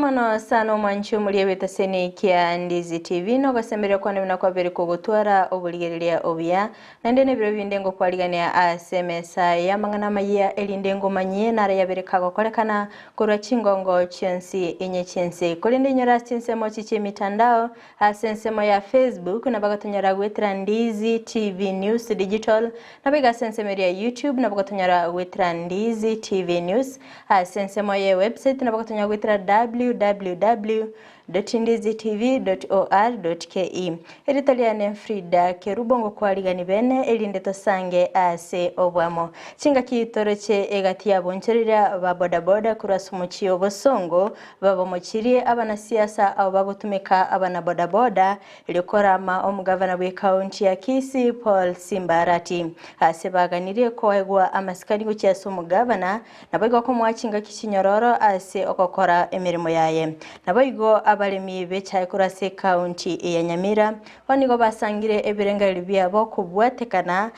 mono sana omwanchi omoria bw'etaseni kia Ndizi TV nogosemberia kwane buna kwabere kogotwara oborigereria obuya naende nebiro binde ngokwarigania ase emesa y'amang'ana amayia erinde ngomanyie naro yabere kagokorekana korwa chingongo chionsi inye chiense korende inyore ase chinsemo chi chi'emitandao Ase ensemo ya Facebook nabo gotonyora goetera Ndizi TV News Digital, nabo iga ase ensemo eria ya YouTube nabo gotonyora goetera Ndizi TV News, ase ensemo ye website nabo gotonyora goetera www.ndizitv.or.ke. Erieta riane Frida Kerubo ngokwarigani bene erinde tosange ase obwamo. Chingaki toroche egati y'abonchoreria ba bodaboda korwa ase omochie o Bosongo Babomochirie abanasiasa abo bagotumeka abanabodaboda erio korama omogavana bw'ekaunti ya Kisii Paul Simba Arati. Ase baganirie koegwa amasikani gochia ase omogavana, naboigo komoa chingaki chinyororo ase ogokora emeremo yaye. Naboigo abaremi b'echae korwa ase ekaunti ya Nyamira Bono nigo basangire ebirengererio biabo kobwatekana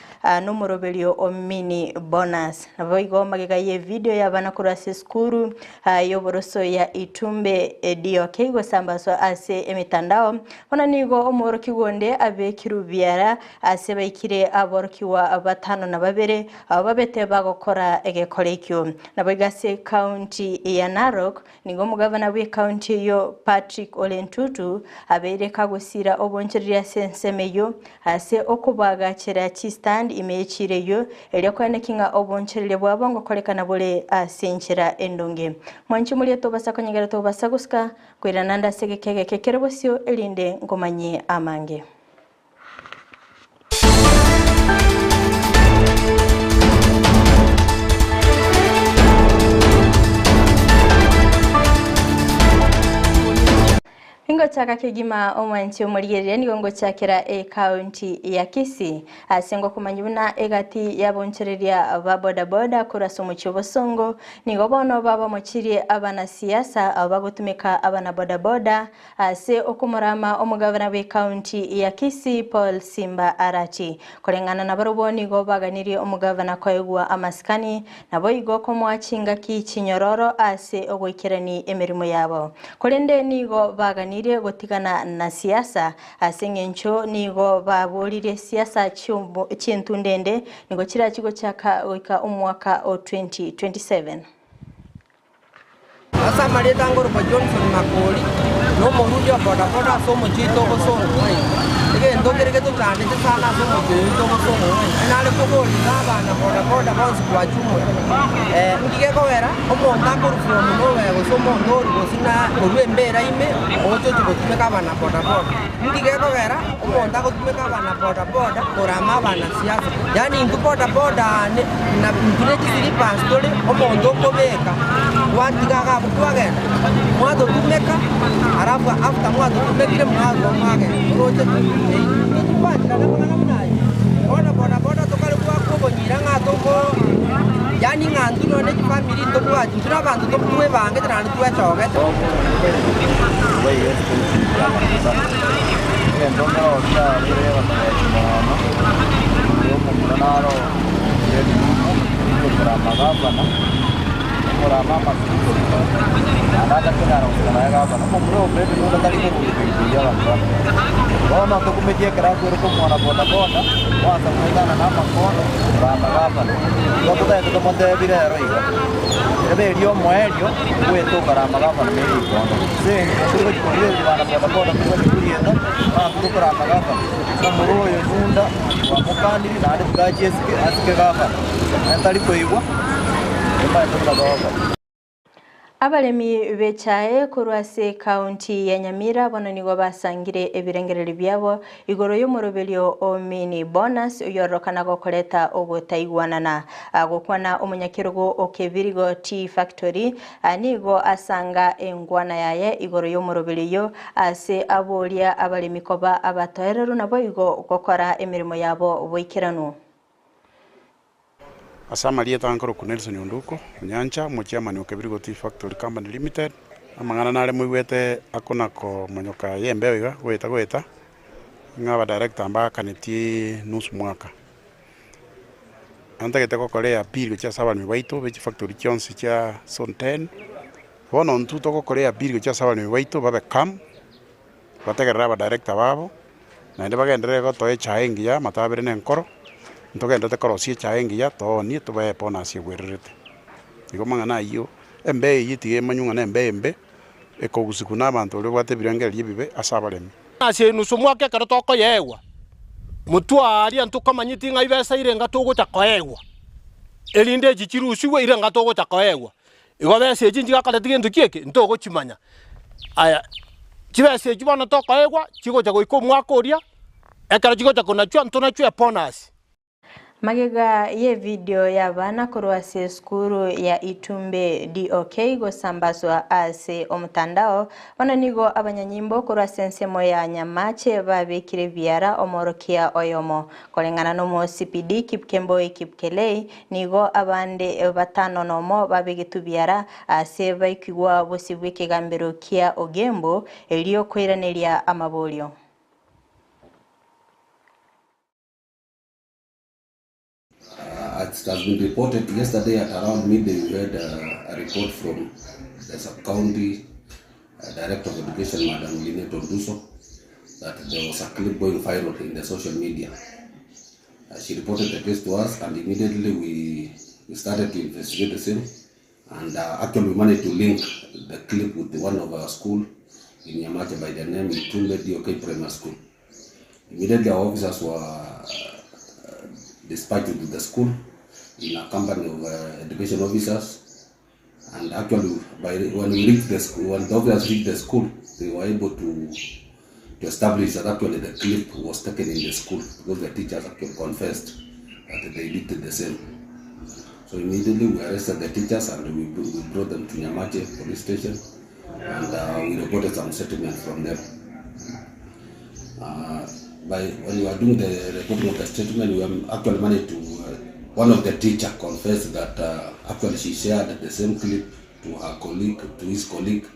nomoroberio o mini bonus. Naboigo magega y'evidio y'abana korwa ase esukuru y'oboroso ya Itumbe DOK gosambaswa ase emetandao, bono nigo omworokigwa onde abekirwe biara ase baikire aborokigwa batano na babere abwo babete bagokora egekora ekio. Naboigo ase ekaunti ya Narok Nigo omogavana bw'ekaunti eyio Patrick Ole Ntutu abeire kagosira obonchoreria ase ensemo eyio ase okobaagachera chistand ime y'echiiro eyio erio koeneki ng'a obonchoreria bwabo ngokorekana bore ase enchera endonge. Mwanche moria tobasa konyegera tobasa gosika koirana naende ase egeka egeke kere bosio erinde nkomanyie amange. Ingochaka kegima omwanchi omorigereria nigo ngochakera ekaunti ya Kisii ase ngokomanya buna egati y'abonchoreria ba bodaboda korwa ase omochie o Bosongo nigo bono babamochirie abanasiasa abo bagotumeka abanabodaboda Ase okomorama omogavana bw'ekaunti ya Kisii Paul Simba Arati. Koreng'ana nabarobwo nigo baganirie omogavana koegwa amasikani naboigo komoa chingaki chinyororo ase ogoikerani emeremo yabo. Korende nigo baganirie gotigana na siasa ase eng'encho nigo baboririe siasa chi'entundende nigo chirachi gochaka goika omwaka o 2027. Ase amarieta nkorokwa Johnson Makori, na omorundi o bodaboda ase omochie oito o Bosongo Ng'waini. Egento kere getochandete sana ase omochie oyo oito o Bosongo Ng'waini, nare koborera abana bodaboda bonsi kwachumora. Nki gekogera omonto akorwa from nowhere gose omonto orwa gose na korwa embera ime ogocha ochi gotumeka abana bodaboda. Nki gekogera omonto agotumeka abana bodaboda korama abana siasa. Yaani intwe bodaboda ne na intwe ne chislippers tore omonto okobeka gwatiga iga abwo kwagenda mwatotumeka alafu after mwatotumekire mwarwa mwagenda oroche tichikwachera amang'ana buna ayio. Bono bodaboda tokare goaka obonyira ng'a toko yaani ng'a intwe nonye ne chifamiri ntobwati intwe na abanto twebangete naende twechogete. Egento nkeroo kiabeire gegotogecha mono, omomura naro okorama gavana, okorama amatuko, naende atakonyara gosika naye gavana. Omomura oyo Fred nigo tari korusia pikipiki y'abanto bande. Bono tokumetie ekero akwerete omwana bodaboda, mwansa goetana na amakono korama gavana. Igo totagete tomotebi rero iga, ebe erio omoerio bwete okorama gavana na erikondo. Ase eng'encho tori gochia korigereria bana bodaboda tori gochia korieta, abanto tokorama gavana. Omomura oyo Nyunda twamokaniri naende tiga achie esike asike gavana. Naende tari koigwa, nimanyete buna togokora. Abaremi b'echae korwa ase ekaunti ya Nyamira bono nigo basangire ebirengererio biabo igoro y'omoroberio o mini bonus oyororokana gokoreta ogotaigwanana. Gokwana omonyakerogo o Kebirigo Tea Factory nigo asanga engwana yaye igoro y'omoroberio oyio ase aboria abaremi koba abatoereru naboigo gokora emeremo yabo boikeranu. Ase amarieta nkorokwa Nelson Onduko, Onyancha, omochairman o Kebirigo Tea Factory Company Limited, amang'ana nare moigwete akona komonyoka y'embeo iga goeta goeta, ng'a abadirector mbaakaneti nusu mwaka. Ntagete gokora eappeal gochia ase abaremi baito be chifactory chionsi chia zone ten. Bono intwe togokora eappeal gochia ase abaremi baito babe calm, bategerere abadirector babo, naende bagenderere gotoa echae engiya amatabere na enkoro, ntogenderete korosia echae engiya toonie tobae ebonus egwererete. Igo amang'ana ayio, embeo eyio tiga emanywe ng'a nembeo embe, ekogusigwa na abanto baria babwate ebirengererio ebibe ase abaremi. Ase enusu omwaka ekero tokoyeegwa, motwe aaria ntokamanyeti ng'a ibesa irenga togocha koegwa, erinde echi chirusigwe irenga togocha koegwa. Igo besa echi nchigakoreti gento ki eke? Ntogochimanya. Aya, chibesa echi bono tokoegwa, chigocha goika omwaka oria, ekero chigocha konachwa, ntonachwe ebonus. Magega y'evidio y'abana korwa ase esukuru ya Itumbe DOK gosambaswa ase omotandao, bono nigo abanyanyimbo korwa ase ensemo ya Nyamache babekire ebiara omoorokia oyomo. Koreng'ana nomo CPD Kipkemboi Kipkelei, nigo abande batano nomo babegetwe biara ase baikigwa bosio bw'ekegambero kia Ogembo erio koiraneria amaborio. As it has been reported yesterday at around midday, we had a report from the sub-county director of education, Madam Lynette Onduso, that there was a clip going viral in the social media. She reported the case to us, and immediately we started to investigate the same. And actually we managed to link the clip with the one of our school in Nyamache by the name Itumbe DOK Primary School. Immediately our officers were dispatched to the school in a company of education officers. And actually, by when we reached the school, when the officers reached the school, they were able to establish that actually the clip was taken in the school because the teachers actually confessed that they did the same. So immediately we arrested the teachers and we brought them to Nyamache police station, and we recorded some statements from them. By when we were doing the recording of the statement, we actually managed to one of the teacher confessed that actually she shared the same clip to her colleague, to his colleague,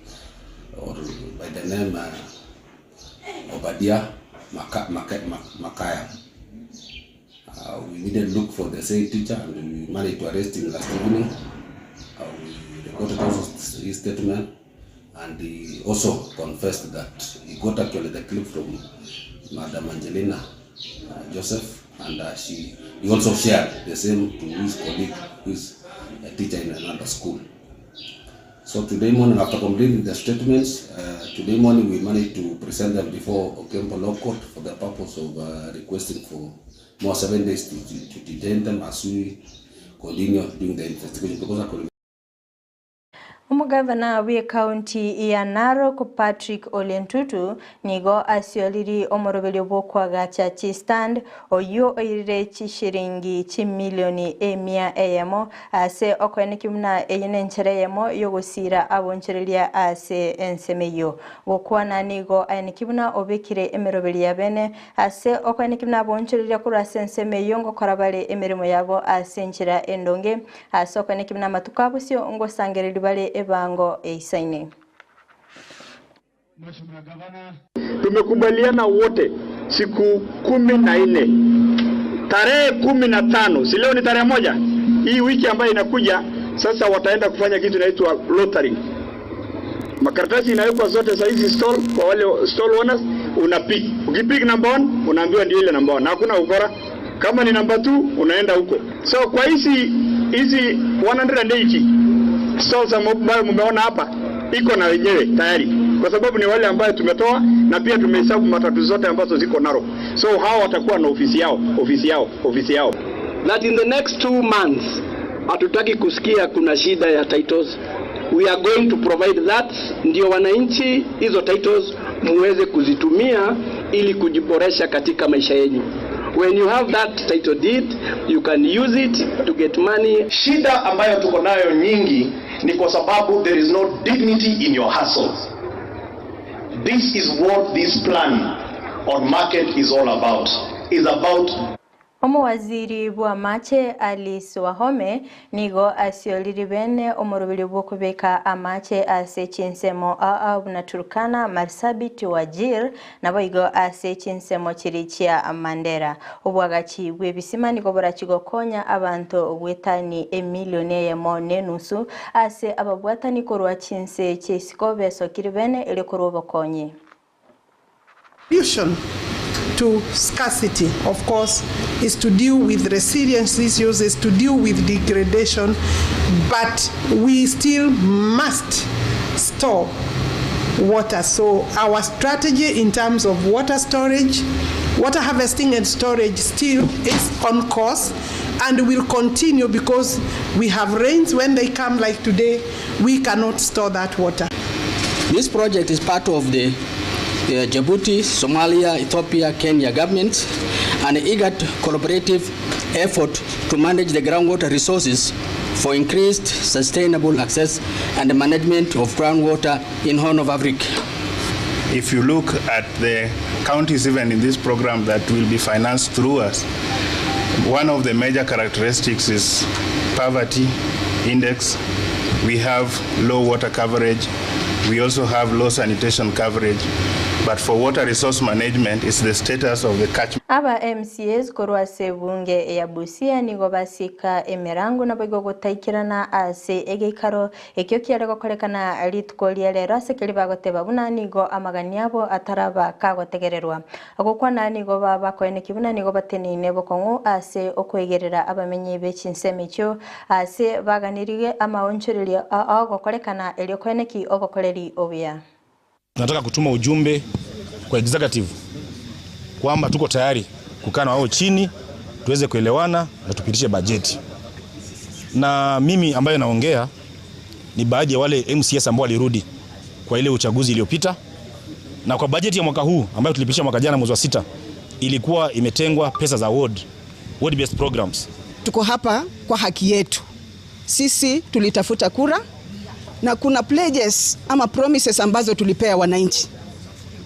or by the name Obadia Makaya. We needed to look for the same teacher, and we managed to arrest him last evening. We recorded also his statement, and he also confessed that he got actually the clip from Madam Angelina Joseph, and he also shared the same to his colleague, who is a teacher in another school. So today morning, after completing the statements, today morning we managed to present them before Ogembo Law Court for the purpose of requesting for more 7 days to detain them as we continue doing the investigation. Because according Omogavana bw'ekaunti ya Narok Patrick Ole Ntutu nigo asioriri omoroberio bw'okwagacha chistand oyio oirire chishiringi chimilioni emia eyemo ase okoeneki buna eye nenchera eyemo yogosira abonchereria ase ensemo eyio. Gokwana nigo aeneki buna obekire emeroberi ya bene ase okoeneki buna abonchereria korwa ase ensemo eyio ngokora bare emeremo yabo ase enchera endonge ase okoeneki buna amatuko abosio ngosangereri bare ebango eisaine. Tumekubaliana wote siku 14, tarehe 15, si leo ni tarehe 1, hii wiki ambayo inakuja sasa wataenda kufanya kitu inaitwa lottery. Makaratasi inawekwa zote za hizi stall kwa wale stall owners, una pick. Ukipick number 1 unaambiwa ndio ile number 1, na hakuna ukora. Kama ni number 2 unaenda huko. So kwa hizi 180 stalls ambayo mmeona hapa iko na wenyewe tayari, kwa sababu ni wale ambao tumetoa na pia tumehesabu matatu zote ambazo ziko Narok. So hao watakuwa na ofisi yao, ofisi yao, ofisi yao. That in the next 2 months hatutaki kusikia kuna shida ya titles. We are going to provide that, ndio wananchi hizo titles muweze kuzitumia ili kujiboresha katika maisha yenu. When you have that title deed, you can use it to get money. Shida ambayo tuko nayo nyingi ni kwa sababu there is no dignity in your hustle. This is what this plan on market is all about. Is about. Omowaziri bw'amache Alice Wahome nigo asioriri bene omoroberi bw'okobeka amache ase chinsemo aa buna Turkana, Marsabit, Wajir naboigo ase chinsemo chiria chia Mandera. Obwagachi bw'ebisima nigo borachi gokonya abanto goetani emilioni eyemo nenusu ase ababwatani korwa chinse chi'isiko besokire bene erio korwa obokonyi. Solution to scarcity of course is to deal with resilience issues, is to deal with degradation but we still must store water. So our strategy in terms of water storage, water harvesting and storage still is on course and will continue because we have rains when they come like today, we cannot store that water. This project is part of the Djibouti, Somalia, Ethiopia, Kenya governments and IGAD collaborative effort to manage the groundwater resources for increased sustainable access and management of groundwater in Horn of Africa. If you look at the counties even in this program that will be financed through us, one of the major characteristics is poverty index. We have low water coverage. We also have low sanitation coverage. But for water resource management, it's the status of the catchment. Aba MCAs korwa ase ebunge ya Busia nigo basika emerango naboigo gotaikerana ase egeikaro ekio kiare gokorekana rituko ria rero ase keria bagoteba buna nigo amagani abo ataraba kagotegererwa. Gokwana nigo babakoenekia buna nigo bateneine bokong'u ase okoigerera abamenyi be chinsemo echio ase baganirigwe amaonchorerio agokorekana erio koeneki obokoreri obuya. Tunataka kutuma ujumbe kwa executive kwamba tuko tayari kukaa na wao chini tuweze kuelewana na tupitishe bajeti. Na mimi ambaye naongea ni baadhi ya wale MCAs ambao walirudi kwa ile uchaguzi iliyopita, na kwa bajeti ya mwaka huu ambayo tulipitisha mwaka jana mwezi wa sita, ilikuwa imetengwa pesa za ward, ward based programs. Tuko hapa kwa haki yetu. Sisi tulitafuta kura na kuna pledges ama promises ambazo tulipea wananchi.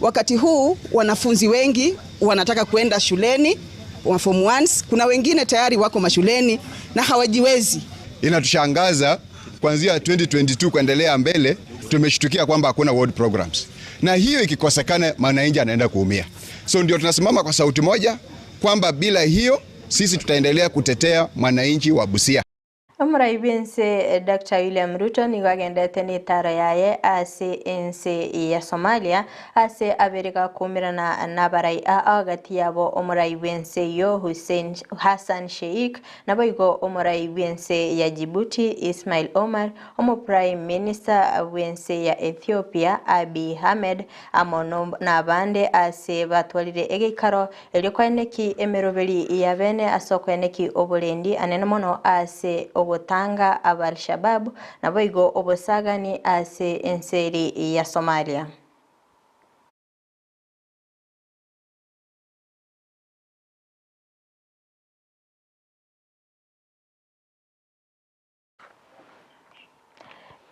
Wakati huu wanafunzi wengi wanataka kuenda shuleni wa form ones, kuna wengine tayari wako mashuleni na hawajiwezi. Inatushangaza kuanzia 2022 kuendelea mbele tumeshtukia kwamba hakuna ward programs, na hiyo ikikosekana mwananchi anaenda kuumia. So ndio tunasimama kwa sauti moja kwamba bila hiyo sisi tutaendelea kutetea mwananchi wa Busia. Omorai bw'ense Doctor William Ruto nigo agendete n'etaro yaye ase ense ya Somalia ase abere gakuumerana n'abarai aa gati yabo omorai bw'ense eyio Hussein Hassan Sheikh naboigo omorai bw'ense ya Djibouti Ismail Omar, Omoprime Minister bw'ense ya Ethiopia Abiy Ahmed amo nabande ase batwarire egeikaro Erio kwaeneki emeroberi ya bene ase okoeneki oborendi anene mono ase ogotanga ab'Al-Shabaab, naboigo obosagani ase ense eri ya Somalia.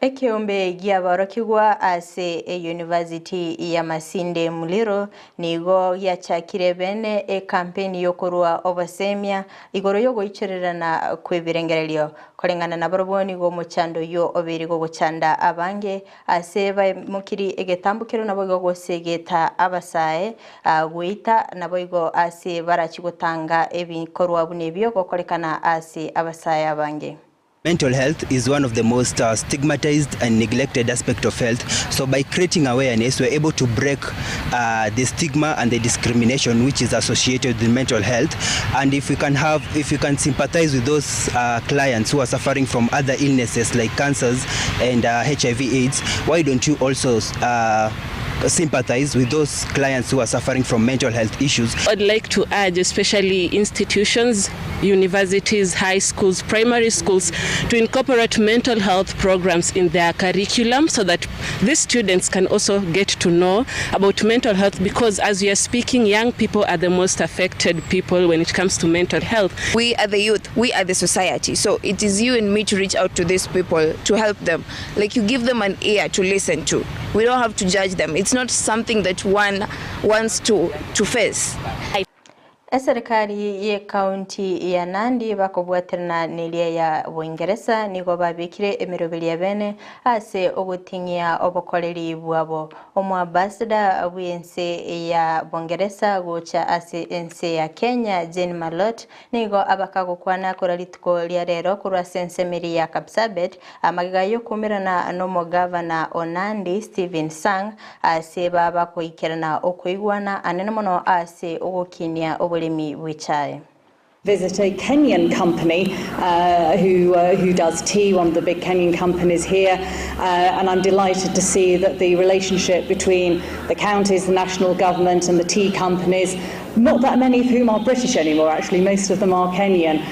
Ekeombe gi'aborokigwa ase eyunivasiti ya Masinde Muliro nigo giachakire bene ekampeni y'okorua obosemia igoro y'ogoichorerana kw'ebirengererio. Koreng'ana nabarobwo nigo omochando oyio obeire gogochanda abange ase baimokiri egetambokero naboigo gosegeta abasae goita naboigo ase barachi gotanga ebikorwa buna ebio gokorekana ase abasae abange. Mental health is one of the most stigmatized and neglected aspect of health. So by creating awareness, we're able to break the stigma and the discrimination which is associated with mental health. And if we can have, if we can sympathize with those clients who are suffering from other illnesses like cancers and HIV AIDS, why don't you also sympathize with those clients who are suffering from mental health issues? I'd like to urge especially institutions, universities, high schools, primary schools to incorporate mental health programs in their curriculum so that these students can also get to know about mental health, because as we are speaking, young people are the most affected people when it comes to mental health. We are the youth, we are the society, so it is you and me to reach out to these people to help them. You give them an ear to listen to. We don't have to judge them. It's not something that one wants to face. Eserikari y'ekaunti ya Nandi bakobwaterana neria ya Boingeresa nigo babekire emeroberi ya bene ase ogoting'ia obokoreri bwabo. Omoambassador bw'ense ya Bongeresa gocha ase ense ya Kenya Jane Marlott nigo abakagokwana kora rituko ria rero korwa ase ensemeri ya Kapsabet amagega yokuumerana n'omogavana o Nandi Stephen Sang ase babakoikerana okoigwana anene mono ase ogokinia oboremi bw'echae. Visit a Kenyan company who who does tea, one of the big Kenyan companies here, and I'm delighted to see that the relationship between the counties, the national government, and the tea companies, not that many of whom are British anymore, actually, most of them are Kenyan,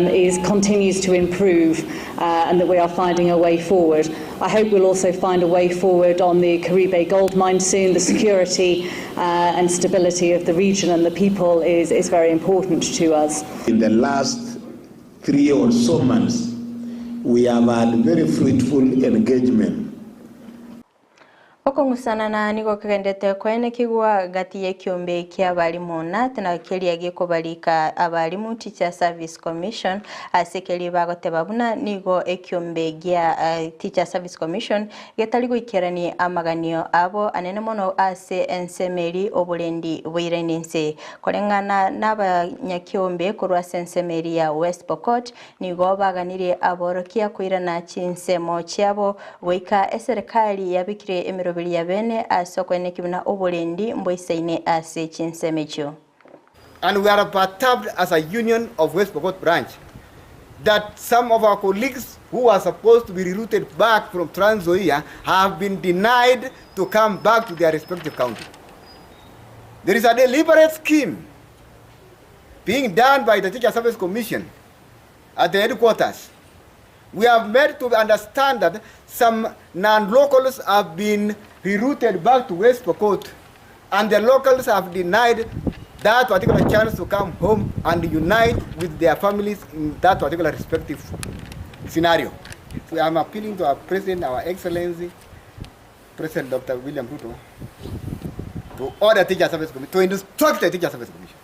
is continues to improve and that we are finding a way forward. I hope we'll also find a way forward on the Caribe gold mine soon. The security and stability of the region and the people is, is very important to us. In the last 3 or so months, we have had very fruitful engagement. Okong'usanana nigo kegendete koenekigwa gati y'ekiombe kia abarimu KNUT na keria gekobarika abarimu Teacher Service Commission ase keria bagoteba buna nigo ekiombe gia Teacher Service Commission getari goikerani amaganio abo anene mono ase ensemeri oborendi bwairaine nse. Koreng'ana n'abanyakiombe korwa ase ensemeri ya West Pokot nigo baganirie aborokia koirana chinsemo chiabo goika eserikali yabekire emeroberi ya bene ase okoeneki buna oborendi mboisaine ase chinsemo echio. And we are perturbed as a union of West Pokot branch that some of our colleagues who are supposed to be rerouted back from Trans Nzoia have been denied to come back to their respective county. There is a deliberate scheme being done by the Teacher Service Commission at the headquarters. We have made to understand that some non-locals have been rerouted back to West Pokot, and the locals have denied that particular chance to come home and unite with their families in that particular respective scenario. So I'm appealing to our President, our Excellency, President Dr. William Ruto, to order Teacher Service Commission, to instruct the Teacher Service Commission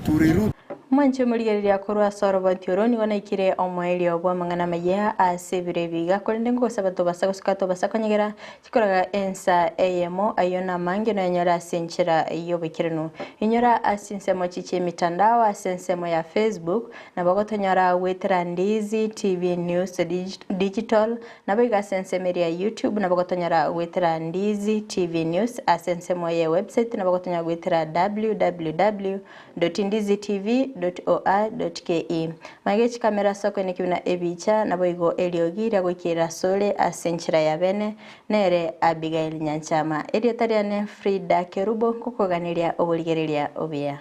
to reroute. Mwanche omorigereria korwa ase oroboti oro nigo naikire omoerio bw'amang'ana amaya ase ebiro ebi iga, korende ngogosaba tobasa gosuka tobasa konyegera chikoraga ensa eyemo ayio namange noyanyore ase enchera y'oboikeranu. Inyora ase ensemo chichia emitandao ase ensemo ya Facebook nabo gotonyora goetera Ndizi TV News Digital nabo iga ase ensemo eria ya YouTube nabo gotonyora goetera Ndizi TV News ase ensemo ye website nabo gotonyora goetera www www.ndizitv.or.ke. Maiga echikamera ase okoenekia buna ebicha naboigo eriogi riagoikerera asore ase enchera ya bene nere Abigail Nyanchama. Erieta riane Frida Kerubo nkokoganeria oborigereria obuya.